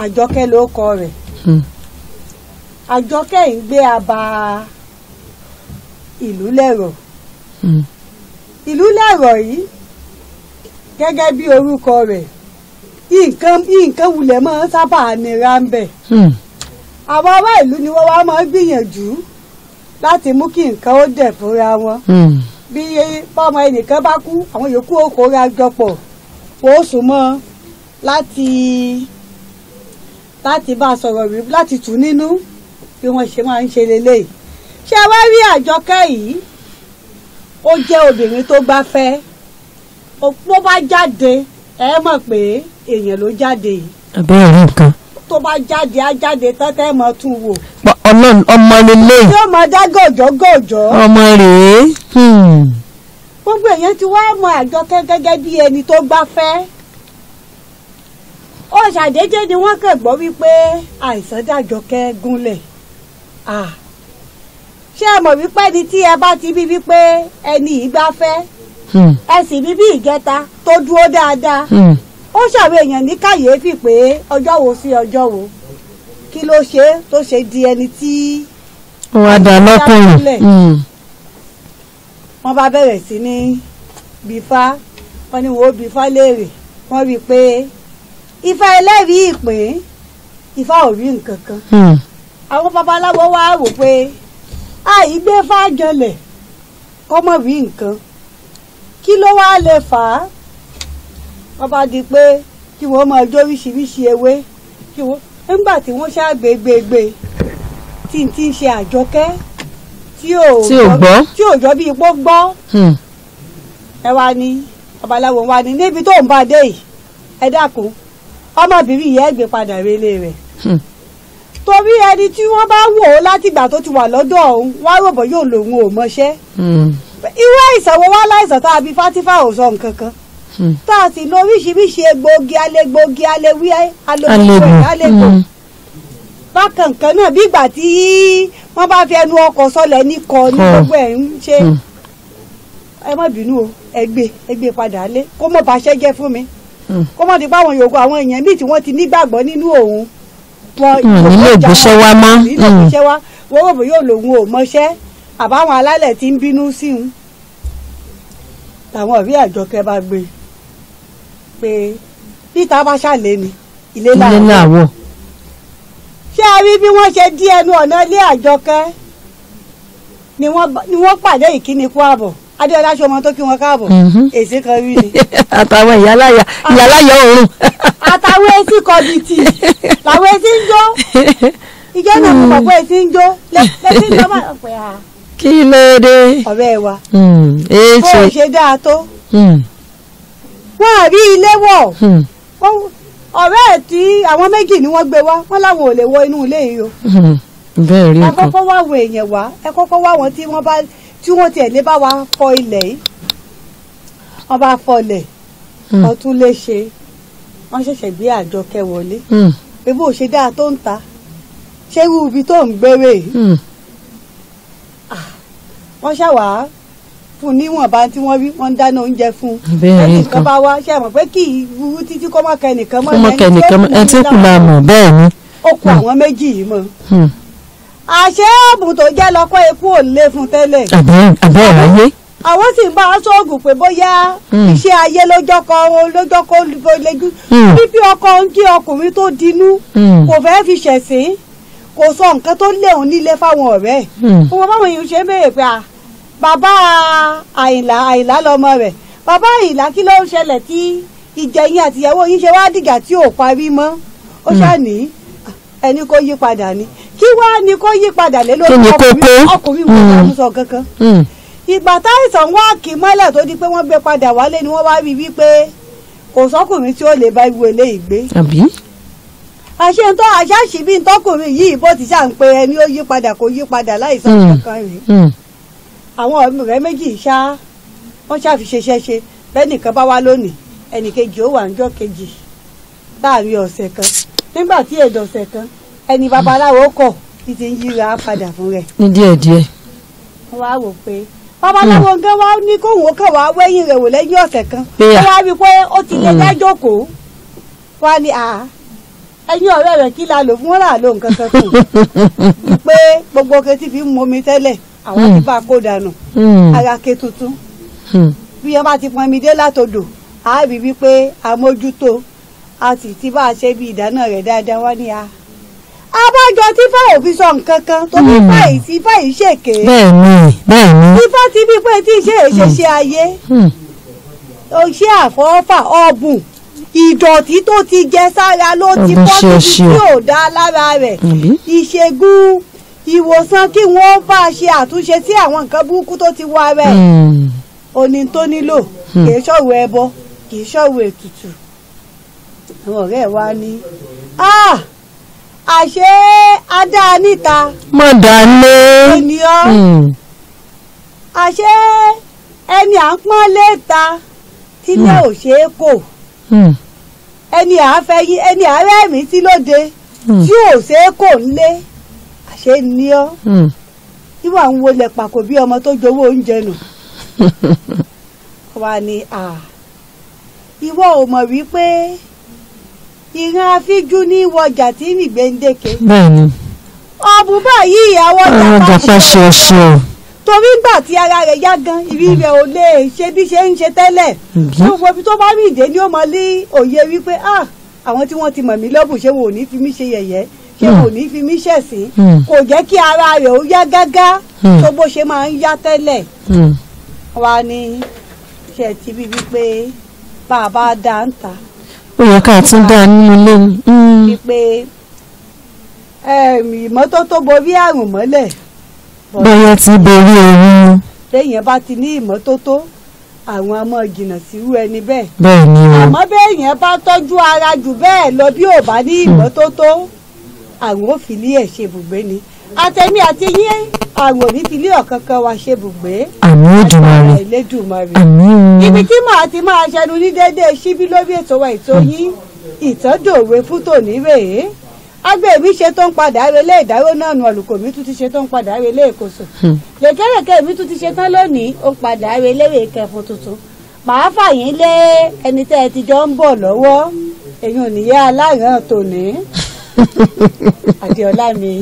Àjọkẹ́ ló kọ rẹ̀. Àjọkẹ́ ń gbé aba ìlú lẹ́rọ̀. Ìlú lẹ́rọ̀ yìí gẹ́gẹ́ bí orúkọ rẹ̀, nǹkan wulẹ̀ máa ń sábà nira ń bẹ̀. Àwọn ará ìlú ni wọ́n wá máa ń gbìyànjú láti mú kí nǹkan ó dẹ̀ fúnra wọn. Bí ọmọ ẹnìkan bá kú, àwọn yòókù ó kóra jọpọ̀, ó sùn mọ́ láti bá a sọ̀rọ̀ rí, láti tù nínú bí wọ́n ṣe máa ń ṣe leléyìí. Ṣé ẹ wá rí Àjọkẹ́ yìí, ó jẹ́ obìnrin tó gbáfẹ́. Bó bá jáde, ẹ mọ̀ pé èèyàn ló jáde yìí. Àbẹ́rẹ́ rí nǹkan. Tó bá jáde, á jáde tán tẹ́ mọ̀ tún wò. Ọlọ́run, ọmọ lélẹ̀. Yóò máa dá gòjó gòjó. Ọmọ rèé. Gbogbo èèyàn ti wá mọ Àjọkẹ́ gẹ́gẹ́ bí ẹni tó gbáfẹ́. Ó ṣàdédé ni wọ́n kàn gbọ́ wípé àìsàn dàjọkẹ́ gúnlẹ̀. Ṣé ẹ mọ̀ wípé ẹni tí ẹ bá ti bí wípé ẹni yìí gbáfẹ́, ẹ sì bí bí ìjẹta tó dúró dáadáa, ó ṣàwọn èèyàn ní kàyéfì pé ọjọ́ wo sí ọjọ́ wo, kí ló ṣe tó ṣe di ẹni tí wọ́n á dá lọ́kùnrin. Wọ́n bá bẹ̀rẹ̀ sí ní bífá, wọ́n ní wọ́n ó bífá léèrè. Wọ́n rí i pé ifá ẹlẹ́rìí ìpín, ifá ò rí nǹkan kan. Àwọn babaláwo wá rò pé àìgbé fájọlẹ̀ kọ́ mọ̀ rí nǹkan, kí ló wá lè fà á? Wọ́n bá di pé kí wọ́n máa jó oríṣiríṣi ewé kí wọ́n. Nígbà tí wọ́n ṣàgbégbègbè tí n ti ń ṣe Àjọkẹ́ tí ò Tí ò gbọ́. tí ò jọ bí ipò gbọ́, ẹ wá ní babaláwo wá ní níbi tó ń bá dé yìí, ẹ dákun, ọmọbìnrin yìí, ẹ gbé padà relé rẹ̀, torí ẹni tí wọ́n bá wò ó látìgbà tó ti wà lọ́dọ̀ ọ̀hún, wọ́n á rò bọ́ yóò lòun ò mọṣẹ́. Irú àìsàn wo wá láìsàn tá a bí fátífà ò sọ nǹkan kan, tá a sì lo oríṣiríṣi egbòogi, alẹ́gbòogi, alẹ́wí, alẹ́gbò, alẹ́gbò, bákan kan náà, bí ìgbà tí wọ́n bá fi ẹnu ọkọ̀ sọlẹ̀ ní kọ ní gbogbo ẹ̀ ń ṣe. Ẹ má bínú o, ẹ gbé, ẹ gbé padà lé, kó mọ̀ bá ṣẹ́ jẹ́ fún mi, kó mọ̀ dípò àwọn yòókù, àwọn èèyàn míì tí wọ́n ti nígbàgbọ́ nínú òun wọn Nílé ìgbésẹ̀ wá mọ́. Nílé ìgbésẹ̀ wá, wọ́n rò bó yóò lòun ò mọṣẹ́, àbáwọn alálẹ̀ tí ń bínú sí un. Làwọn ọ̀rẹ́ Àjọkẹ́ bá gbé pé níta bá ṣàlẹ́ ni ilé Ilé làwọn. làwọ̀. Ṣé a rí bí wọ́n ṣe dí ẹnu ọ̀nà ilé Àjọkẹ́ ni wọ́n pàdé ìkíni kú àbọ̀. Adéọlá, ṣe ọmọ tó kí wọn káàbọ̀, èsì kan rí ni. Àtàwọn ìyáláyà ìyáláyà òórùn. Àtàwọn etí kọbìtì làwọn etí ń jó ìjọ náà, mo mọ̀ pé etí ń jó létí ń jó máa pẹ́ à. Kí ló dé? Ọ̀rẹ́ wa, Èé bó ṣe. o ṣe dáa tó, wọ́n á rí ilé wọ̀. Ọ̀rẹ́ ẹ̀ tí àwọn méjì ni wọ́n gbé wá, wọ́n láwọn ò lè wọ inú ilé yìí o. Bẹ́ẹ̀ rí Ẹ nǹkan. kọ́kọ́ wá àwọn èèyàn wá, ẹ kọ́kọ́ wá wọn tí wọ́n bá tí wọ́n tiẹ̀ lé bá wa fọ ilẹ̀ yìí. Wọ́n bá fọlẹ̀, wọ́n tún lè ṣe, wọ́n ṣẹ̀ṣẹ̀ gbé Àjọkẹ́ wọlé pé bó ṣe dáa tó ń ta, ṣé irú ibi tó ń gbére yìí? Wọ́n ṣàwá fún níwọ̀nba tí wọ́n rí, wọ́n ń dáná oúnjẹ fún un. Bẹ́ẹ̀ rí ẹnìkan nǹkan. Bá wá ṣe mọ̀ pé kì í burú títí kó má kẹ nìkan mọ́. Fún mọ́kẹ́ nìkan ẹ tí kù máa mọ̀ bẹ́ẹ̀ ni. Ó kó àwọn méjì yìí mọ́. Àṣé ọ̀bùn tó jẹ́ lọ́kọ́ ikú ò lé fún tẹ́lẹ̀. Àbẹ́ ẹ̀ráyé. Àwọn sì ń bá a sóògùn pé bóyá iṣẹ́ ayé lójọ́kọ́ lójọ́kọ́ lójú bíbí ọkọ ń jí ọkùnrin tó dinú, kò fẹ́ fi ṣẹ̀sín, kò sọ nǹkan tó léun nílé fáwọn ọ̀rẹ́ ẹ̀. Gbogbo báwọn èèyàn ṣe ń béèrè pé à bàbá Àyìnlá, Àyìnlá lọmọ rẹ̀, bàbá Àyìnlá, kí ló ń ṣẹlẹ̀ tí ìjẹyìn àtìyàwó yín ṣe wá dìgbà tí ò parí mọ́? Ó ṣáà ní ẹni kó yí padà ni. Kí wá ni kó yí padà lé lórí? Kí ni ọkùnrin kókó? Ọkùnrin wo ló ń sọ kankan? Ìgbà táìsàn wá kì í mọ́lẹ̀ tó di pé wọ́n gbé padà wálé ni wọ́n wá rí wípé kò sọ́kùnrin tí ó lè bá ìwé eléyìí gbé. Àbí. Àṣẹ ń tọ́ àṣàṣì bí ntọ́kùnrin yìí bó ti ṣà ń pe ẹni ó yí padà, kó yí padà láìsàn kankan rèé. Àwọn ọ̀rẹ́ méjì ṣá wọ́n ṣàfiṣeṣẹ́ ṣe bẹ́ẹ̀, nìkan bá wá lónìí, ẹnìkejì ó wà níjọ́ kejì láàrin ọ̀sẹ̀ kan. Nígbà tí èdè ọ̀sẹ̀ kan, ẹni babaláwo kọ̀ ti ti ń yíra padà fún rẹ̀. Ní díẹ̀díẹ̀. Wọ́n wá wò pé babaláwo gan wá ní kóhùn ó kàn wá wẹ́yìn rẹ̀ wò lẹ́yìn ọ̀sẹ̀ kan. Pé ó à. wá rí i pé ó ti lè dájókòó wá ní à Ẹ̀yin ọ̀rẹ́ rẹ̀ kí la lò fún wọn là ló nǹkan kan kù pé gbogbo ke tí fi ń momi tẹ́lẹ̀ àwọn ti bá kó dànù ara ke tuntun. Bí wọ́n bá ti pọnmi dé látodò a rí wípé àmójútó a sì ti bá a ṣe bí ìdáná rẹ̀ dáadáa wọ́n ní a. Abájọ tí fáwọn fi sọ nǹkan kan tó fi fáyì sí fáyì ṣèké. Bẹ́ẹ̀ni bẹ́ẹ̀ni. Ifá ti bí pé tí ṣe èṣe ṣe ayé. Ó ṣe àfọwọ́fà ọ̀bùn ìdọ̀tí tó ti jẹ sára ló ti pọ́ síbi tí ò dá lára rẹ̀. Ìṣègùn ìwòsàn kí wọ́n bá a ṣe àtúnṣe sí àwọn nǹkan burúkú tó ti wọ ara ẹ̀. Oní tó nílò kì í ṣọ̀rọ̀ ẹbọ kì í ṣọ̀rọ̀ ètùtù. Àwọn ọ̀rẹ́ wa ní àṣé adá níta. Mọ̀ dálé. Ènìyàn àṣé ẹni à ń pọ́n léta tílé ò ṣe é kò. Ẹni à ń fẹ́ ẹni à ń rẹ́rìn sí lóde tí ò ṣe é kò ńlé àṣé ní ọ́. Ìwà ń wọlé pàkó bí ọmọ tó jowó oúnjẹ nù. Wà ní ìwọ ò mọ̀ wípé ìran afíjú ní wọjà tí ń gbèǹdéke. Bẹ́ẹ̀ni. Ọ̀bùn báyìí àwọn jàpá ṣe ṣe. Torí ńgbà tí ara rẹ̀ yá gan ìrí rẹ̀ ò lè ṣe bí ṣe ń ṣe tẹ́lẹ̀. Gbogbo ibi tó bá rìn dé ni ó mọ ní òye wípé àwọn tí wọ́n ti mọ̀ mí lọ́bùn ṣé wọn ò ní fi mí ṣe yẹ̀yẹ́ ṣé wọn ò ní fi mí ṣẹ̀sín. Kò jẹ́ kí ara rẹ̀ ó yá gágá tó bó ṣe máa ń yá tẹ́lẹ̀. Wá ní ṣe ti bí wípé bàbá dá ń ta. Ó yẹ ká tún dá nínú ilé ni. Wípé ìmọ́tótó borí àrùn mọ́lẹ̀. Bóyá ti borí ooru. Téèyàn bá ti ní ìmọ́tótó àwọn ọmọ jìnnà sírú ẹni bẹ́ẹ̀. Bẹ́ẹ̀ni o. Àmọ́ béèyàn bá tọ́jú ara jù bẹ́ẹ̀ lọ bí ò bá ní ìmọ́tótó àrùn ò fi ilé ẹ̀ ṣe bùgbé ni. Àtẹ̀mí àti yín àrùn ò ní fi ilé ọ̀kankan wa ṣe bùgbé. Àmín Èdùmàrè. Elédùmarè. Àmín. Ibi tí màá ti máa ṣẹnu ní déédéé síbí lórí ètò wa ètò yín ìtọ́dòwe fún tòní rèé. Agbẹ́ mi ṣe tó ń padà relé ìdáró náà nu àlùkò mi tún ti ṣe tó ń padà relé ìkóso. Lèkèrèkè mi tún ti ṣe tán lónìí ó ń padà relé ìkẹfun tuntun. Màá fà yín lé ẹni tẹ́ ẹ ti jọ ń bọ̀ lọ́wọ́. Èyí ò níyà aláràn tòní. Adéọlá mi.